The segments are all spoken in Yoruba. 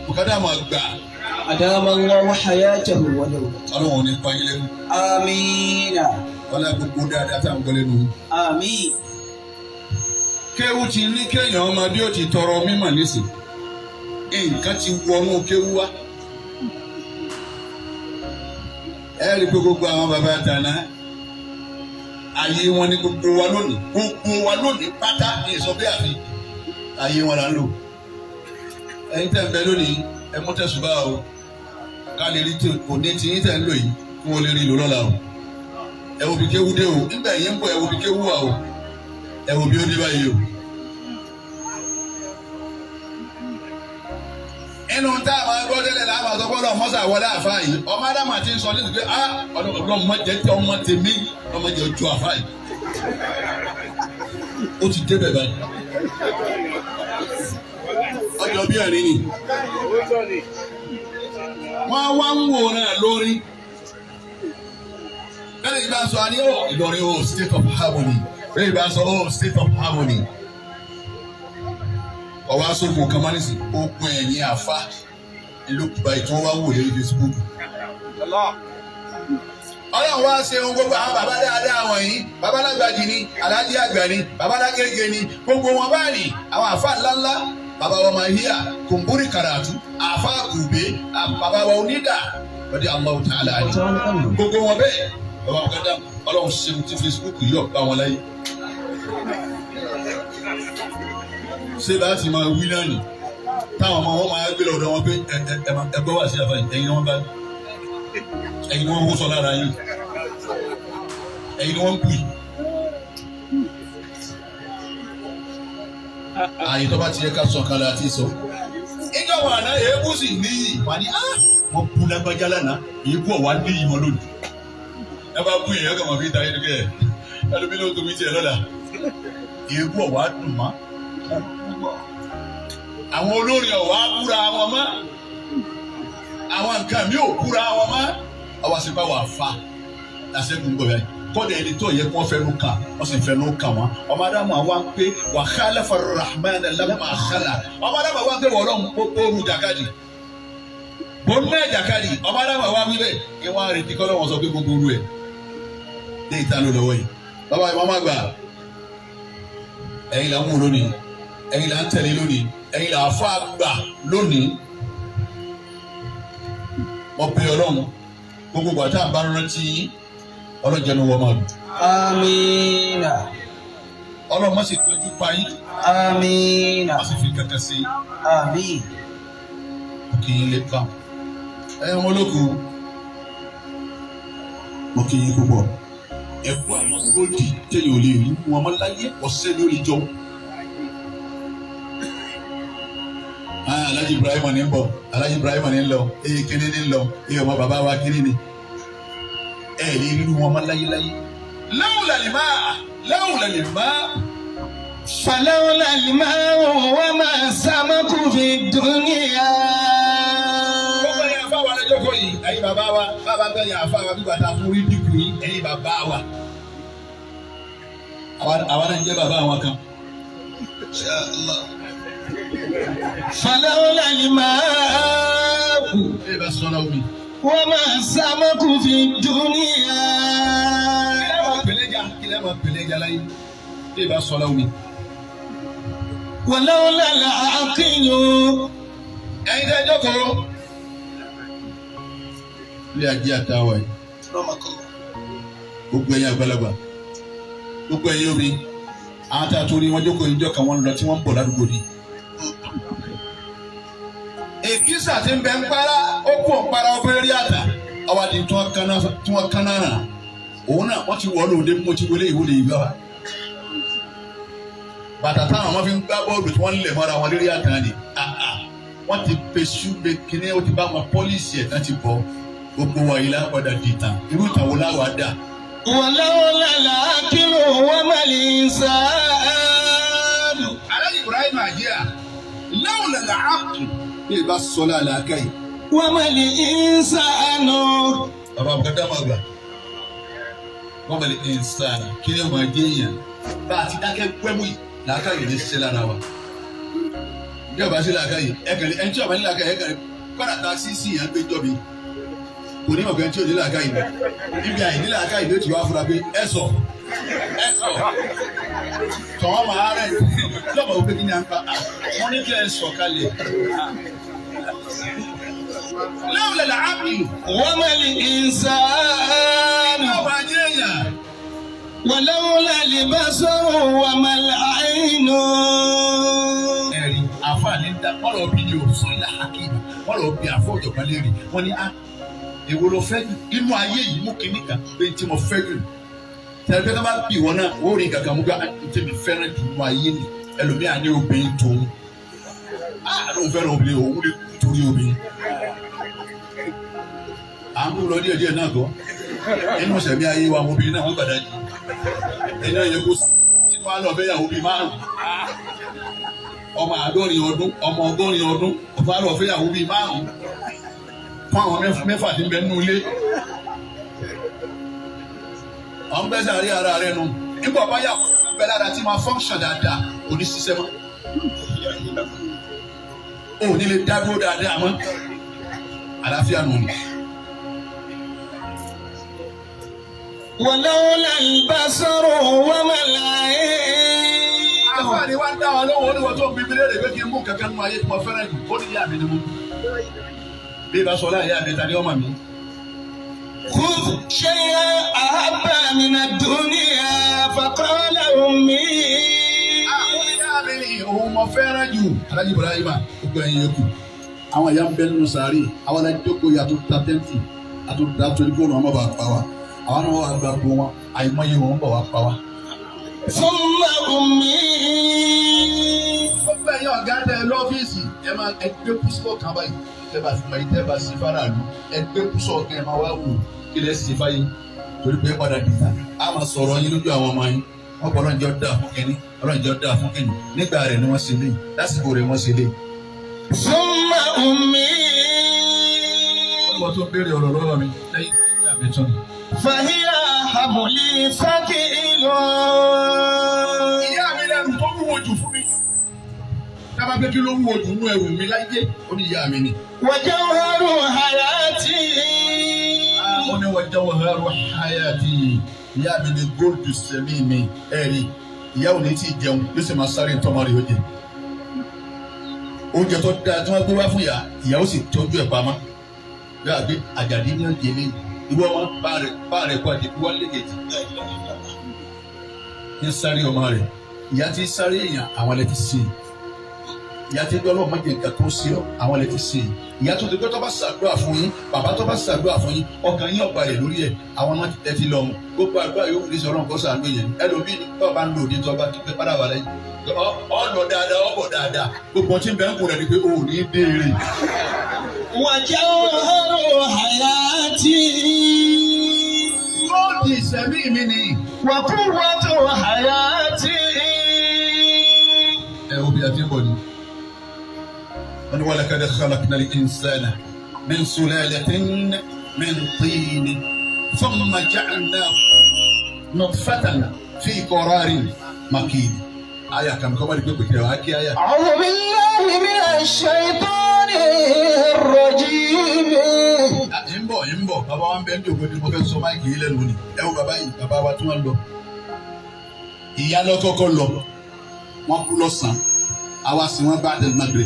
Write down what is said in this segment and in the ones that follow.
Mùkádàmù àgbà. أدام الله حياته ودولته. Ọlọ́run ò ní pa yín lẹ́nu. آمين. Ọlá gbogbo dáadáa tá à ń gbọ́ lẹ́nu. آمين. Kéwú ti ní kéèyàn ọmọ bí ó ti tọrọ mímọ̀ nísìn. Nǹkan ti wọnú kéwú wá. Ẹ rí i pé gbogbo àwọn bàbá àtàná ayé wọn ní gbogbo wa lónìí, gbogbo wa lónìí pátá ní ìsọ bí àfi ayé wọn là ń lò. Ẹ̀yin tẹ́ ń bẹ lónìí, ẹ mú tẹ̀sùbá o, ká lè rí tí òní tí yín tẹ́ ń lò yìí kí wọ́n lè rí lò lọ́la o. Ẹ wo bí kéwú dé o, nígbà yín ń bọ̀, ẹ wo bí kéwú wà o, ẹ wo bí ó dé báyìí o. Inú tá a máa gbọ́ tẹ́lẹ̀ láwọn àtọ́ gbọ́dọ̀ mọ́sà wọlé àfa yìí, ọmọ ádámù àti sọ nítorí pé ah, ọlọ́run mọ jẹ́ tí ọmọ tèmi ọmọ jẹ́ ojú àfa yìí. Ó ti débẹ̀ báyìí. Ọjọ́ bí ẹ̀rín ni wọ́n wá ń wòran lórí. Bẹ́ẹ̀ ni bá sọ àní ó Ìlọrin ó state of harmony, bẹ́ẹ̀ ni bá sọ ó state of harmony. Ọwọ́ aṣọ́gun kan máa ń sìn ogun ẹ̀yìn àfa ìlú báyìí tí wọ́n wá wò lórí Facebook. Ọlọ́run wá ṣe ohun gbogbo àwọn bàbá dáadáa wọ̀nyí, bàbá lágbàjì ni, aláàjì àgbà ni, bàbá lágége ni, gbogbo wọn báyìí àwọn àfa ńláńlá, bàbá wa mahia kùnbúrì kàràtú, àfa gùbé, bàbá wa onídà lọ́dí Allahu ta'ala àlè, gbogbo wọn bẹ́ẹ̀ bàbá wọn kàdá. Ọlọ́run ṣeun tí Facebook yóò bá wọn láyé. Ṣé bá ti máa wí náà nì táwọn ọmọ wọn máa gbé lọ́dọ̀ wọn pé ẹ gbọ́ wá sí àfàyè, ẹ̀yin ni wọ́n bá, ẹ̀yin ni wọ́n wó sọ lára yín, ẹ̀yin ni wọ́n ń kú yìí. Àyè tó bá ti yẹ ká sọ kalẹ̀ àti sọ. Ìjọ wà náà èébú sì níyì wà ní á wọ́n bú lágbájá lánàá, èébú ọ̀wá níyì wọn lónìí. Ẹ bá bú èèyàn kàn máa fi ta yín kẹ́ ẹ̀ ẹlòmí ló tóbi tiẹ̀ lọ́la. Èébú ọ̀wá dùn mọ́. Àwọn olórin ọ̀wá búra wọn mọ́. Àwọn nǹkan mi ò búra wọn mọ́. Àwa sì bá wà fa làṣẹ́gun gbọ̀ báyìí. Kọ́dà ẹni tó yẹ kó fẹnu kàn wọ́n sì fẹnu kàn wọ́n. Ọmọ adamu àwa ń pé wà khalafa rahman lamma khala. Ọmọ adamu àwa ń pé wọ́n bóoru jàkadì, bóńdà jàkadì. Ọmọ adamu àwa wí bẹ́ẹ̀ kí wọ́n á retí kọ́ lọ́wọ́ sọ pé gbogbo oru ẹ̀ dé ìta ló lọ́wọ́ yìí. Bàbá ìmọ̀ máa gbà, ẹ̀yin là ń wò lónìí, ẹ̀yin là ń tẹ̀lé lónìí, ẹ̀yin là fà gbà lónìí. Wọ́n pe Ọlọ́run gbogbo gbàtà bá rántí ọlọ́jẹ́ ló wọ́n máa dùn. آمين. Ọlọ́run má sì tọ́jú pa yín. آمين. Má sì fi kankan sí i. آمين. Kì í lè kàn. Ẹ ọmọ olóko, mo kì í púpọ̀. Ẹ kú àwọn góòdì téèyàn ò lè rí wọn mọ́ láyé, ọ̀sẹ̀ ni ó lè jọ. Alhaji Ibrahim ní ń bọ̀, Alhaji Ibrahim ní ń lọ, èyí kíní ní ń lọ, èyí ọmọ bàbá wa kíní ni. Ẹ lè rí wọn mọ́ láyé láyé. Lawla al-ma, lawla al-ma. فلولا الماء وما السمك في الدنيا. Gbogbo ẹ̀yin àfa wa lọ́jọ́ kọ́ yìí, ẹ̀yin bàbá wa, bàbá ń bẹ̀yìn àfa wa bíbá ta fún rí dínkù yìí, ẹ̀yin bàbá wa. Àwa náà ń jẹ́ bàbá àwọn kan. فلولا الماء Ẹ bá sọ̀rọ̀ omi. وما السمك في الدنيا. Kí lẹ́ máa pèlè ja, kí lẹ́ máa pèlè ja láyé? Ẹ bá sọ̀rọ̀ omi. ولولا العقل. Ẹ̀yin tẹ́ jókòó. Ilé ajé àtàwọ̀ yìí. Gbogbo ẹ̀yin àgbàlagbà, gbogbo ẹ̀yin omi, àwọn tá a torí wọn jókòó ìjọ kan wọn lọ tí wọ́n ń bọ̀ ládùúgbò ni. Èkísà ti ń bẹ ń para, ó kú ọ̀pára ọbẹ̀ rí àtà, ọwọ́ àti tí wọ́n kánná rà. Òun náà wọ́n ti wọ̀ ọ́ lóde, mo ti wọlé ìwọlé ìgbà wa. Bàtà táwọn ọmọ fi ń gbá bọ́ọ̀lù tí wọ́n ń lẹ̀ mọ́ra wọn lórí àtà ni. Wọ́n ti pesu bẹ kíní, ó ti bá wọn pọ́lísì ẹ̀ tán ti bọ̀. Gbogbo wa yìí lápadà dìtàn, irú ìtàn wo láwàá dà? ولولا العقل وما الإنسان. Alhaji Ibrahim Àjíà, lawla al-aql, bí ẹ bá sọ láàlá yìí. وما الإنسان. Bàbá àbùkátà máa gbà. Wọ́n bẹ̀rẹ̀ ìnsàn kí ni ọmọ ẹgbẹ́ yẹn. Bá a ti dákẹ́ gbẹ́mú yìí, làákà yìí ní ṣiṣẹ́ lára wa. Bí ọba sí làákàyè ẹkẹlẹ ẹni tí ọba ní làákàyè ẹkẹlẹ kọ́dà ta sísì yẹn gbé jọbi kò ní ọ̀gá tí ò ní làákàyè ibi àìní làákàyè ló ti wá fura pé ẹ sọ ẹ sọ tọ̀wọ́n máa rẹ̀ lọ́mọ òpé kí ni à ń pa wọ́n ní kí ẹ sọ kalẹ̀. Lawla al-aqlu. وما الإنسان Ọba ajé èèyàn. ولولا البصر وما العين. Ẹ̀rí àfààní dá wọ́n lọ bí ní òsùn ilà hakim wọ́n lọ bí àfọ ọ̀jọ̀gbọ́n léèrè wọ́n ní a èwo ló fẹ́ jù inú ayé yìí mú kinní kan pé tí mo fẹ́ jù tẹ̀lé pé tó bá bì wọ́n náà ó rí kankan mú gbá tí mi fẹ́ràn jù inú ayé ni ẹlòmíà ní obìnrin tòun á lóun fẹ́ràn obìnrin òun lè kú torí obìnrin à ń kú lọ díẹ̀ díẹ̀ náà kọ́ inú sẹ̀mí ayé wa obìnrin náà wọ́n gbàdá jù ẹni ọ̀yẹ́ kó sí inú wa lọ fẹ́ yàwó bíi márùn-ún ọmọ 70 ọdún ọmọ 80 ọdún ọba lọ fẹ́yàwó bíi márùn fún àwọn mẹ́fà tí ń bẹ nínú ilé. Àwọn gbẹ́sẹ̀ àrí ara rẹ nu nígbà bá yà wọ́n bẹ lára tí máa fọ́nkṣọ̀n dáadáa kò ní ṣiṣẹ́ mọ́. O ò ní lè dá dúró dáadáa mọ́ àlàáfíà nù ni. ولولا البصر وما العين. Àfààní wa ń dá wa lọ́wọ́ oníwọ̀n tó ń bí mi léèrè pé kí n mú kankan nínú ayé tí mo fẹ́ràn jù ó ní ìyá mi ni mo. Bí ibà sọ láyé àmì ta ni ọmọ mi. خذ شيئا أحب من الدنيا فقال أمي. Àwọn ìyá mi ni òun mo fẹ́ràn jù. Alájí Ibrahima gbogbo ẹ̀yin yòókù. Àwọn ìyá ń bẹ nínú sàárè. Àwọn alájókòó yà tó ta tẹ́ǹtì. Àtúntà torí kó ọ̀nà bá pa wa. Àwọn náà wà gba gbogbo wọn. Àìmọye wọn ń bọ̀ wá pa wa. ثم أمي. Gbogbo ẹ̀yin ọ̀gá tẹ lọ́fíìsì ẹ máa ẹgbẹ́ kúsọ̀ kan báyìí. Tẹ́ bá fi mọ tẹ́ bá sí faraàlú. Ẹgbẹ́ kúsọ̀ kan ẹ máa wá wò kí lẹ́ sì fáyé. Torí pé padà dìtà. A máa sọ̀rọ̀ yín lójú àwọn ọmọ yín. Wọ́n kọ́ ọlọ́njọ́ dà fún kínní ọlọ́njọ́ dà fún kínní. Nígbà rẹ̀ ni wọ́n ṣe léyìí. Lásìkò rẹ̀ wọ́n ṣe léyìí. ثم أمي. Wọ́n tó béèrè ọ̀rọ̀ lọ́wọ́ mi lẹ́yìn ìyá mi tán. فهي حملي ثقيل. Ìyá mi lẹ́rù tó wúwo jù fún mi. Dábàá pé kí ló wúwo jù nínú ẹrù mi láyé? Ó ní ìyá mi ni. وجوهر حياتي. Ó ní wọ́n jẹ́wọ́ ẹrù hayati. Ìyá mi ni góòlù sẹ́mi mi. Ẹ̀rí ìyá ò ní tí ì jẹun yóò sì máa sáré tọ́mọ rẹ̀ ó jẹ. Oúnjẹ tó dáa tí wọ́n gbé wá fún ìyá, ìyá ó sì tọ́jú ẹ̀ pamọ́. Yóò àgbé àjàdí ní ọ̀jẹ̀ lé. Ìwọ ọmọ bá rẹ̀ kó àjẹkú wálé kejì. Ní sáré ọmọ rẹ̀ ìyá ti sáré èèyàn àwọn ẹlẹ́ ti sè é ìyá ti gbọ́ ọlọ́run má jẹ́ nǹkan tó ṣe ọ́ àwọn ẹlẹ́ ti sè é ìyá tó ti gbọ́ tó bá ṣàdúrà fún yín bàbá tó bá ṣàdúrà fún yín ọkàn yín ọ̀gbà rẹ̀ lórí ẹ̀ àwọn ọmọ ẹ ti lọ gbogbo àdúrà yóò wuli sọ ọlọ́run kó ṣàánú yẹn ẹlòmíì ní bá bá ń lò ní tó bá ti pẹ́ padà wà lẹ́yìn ọ lọ dáadáa ọ bọ̀ dáadáa gbogbo ọtí bẹ́ẹ̀ ń kó rẹ̀ ni pé o ò ní béèrè. وجوهر حياتي. Góòdì ìsẹ̀mí mi ni. وقوة حياتي. Ẹ wo bí a ti ń bọ̀ ni. Wọ́n ní wa laqad khalaqna al-insana min sulalatin min tin thumma ja'alnahu nutfatan fi qararin makin. Aya kan kọ́ bá di pé pèkìrì wá kí aya. أعوذ بالله من الشيطان الرجيم. Ń bọ̀ ń bọ̀ bàbá wa ń bẹ ń dògbò ní mo fẹ́ sọ máìkì yìí lẹ́nu ni. Ẹ wo bàbá yìí bàbá wa tí wọ́n lọ. Ìyá lọ kọ́kọ́ lọ. Wọ́n kú lọ́sàn-án. Àwa sì wọ́n bá dẹ̀ magre.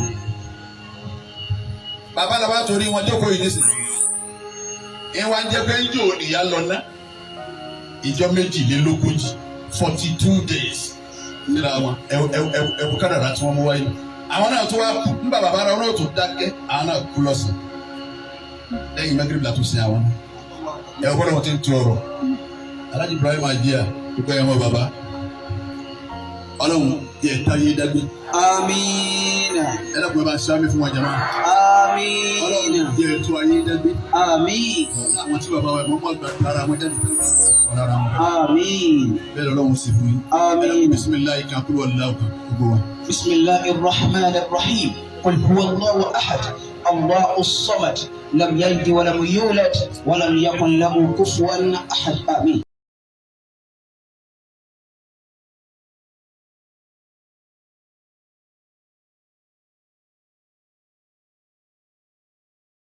Bàbá làbá torí wọn jókòó yìí nísìnyí. Ìwà ń jẹ́ pé ń jò níyà lọ ná. Ìjọ 42 42 days síra wọn ẹwù kádàrá tí wọ́n mú wáyé. Àwọn náà tó wá kú nígbà bàbá ara wọn náà tó dákẹ́ àwọn náà kú lọ́sàn-án. Lẹ́yìn magrib la tó sin àwọn. Ẹ gbọ́dọ̀ wọn ti ń tu ọ̀rọ̀. Alhaji Ibrahim Ajia dúpẹ́ ẹ̀ mọ́ bàbá. Ọlọ́run yẹ táyé dágbé. آمين. Ẹ lọ́kùnrin bá ń sáámi fún wa jama. آمين. Ọlọ́run yẹ tó ayé dágbé. آمين. Àwọn tí bàbá wa ẹ̀ mọ́ mọ́ gbà lára wọn jáde lára wọn. آمين. Bẹ́ẹ̀ lọ́lọ́run sì fún yín. آمين. Bisimilayi kan kúrò aláwọ̀ kan gbogbo wa. بسم الله الرحمن الرحيم. قل هو الله أحد الله الصمد لم يلد ولم يولد ولم يكن له كفوا أحد. آمين.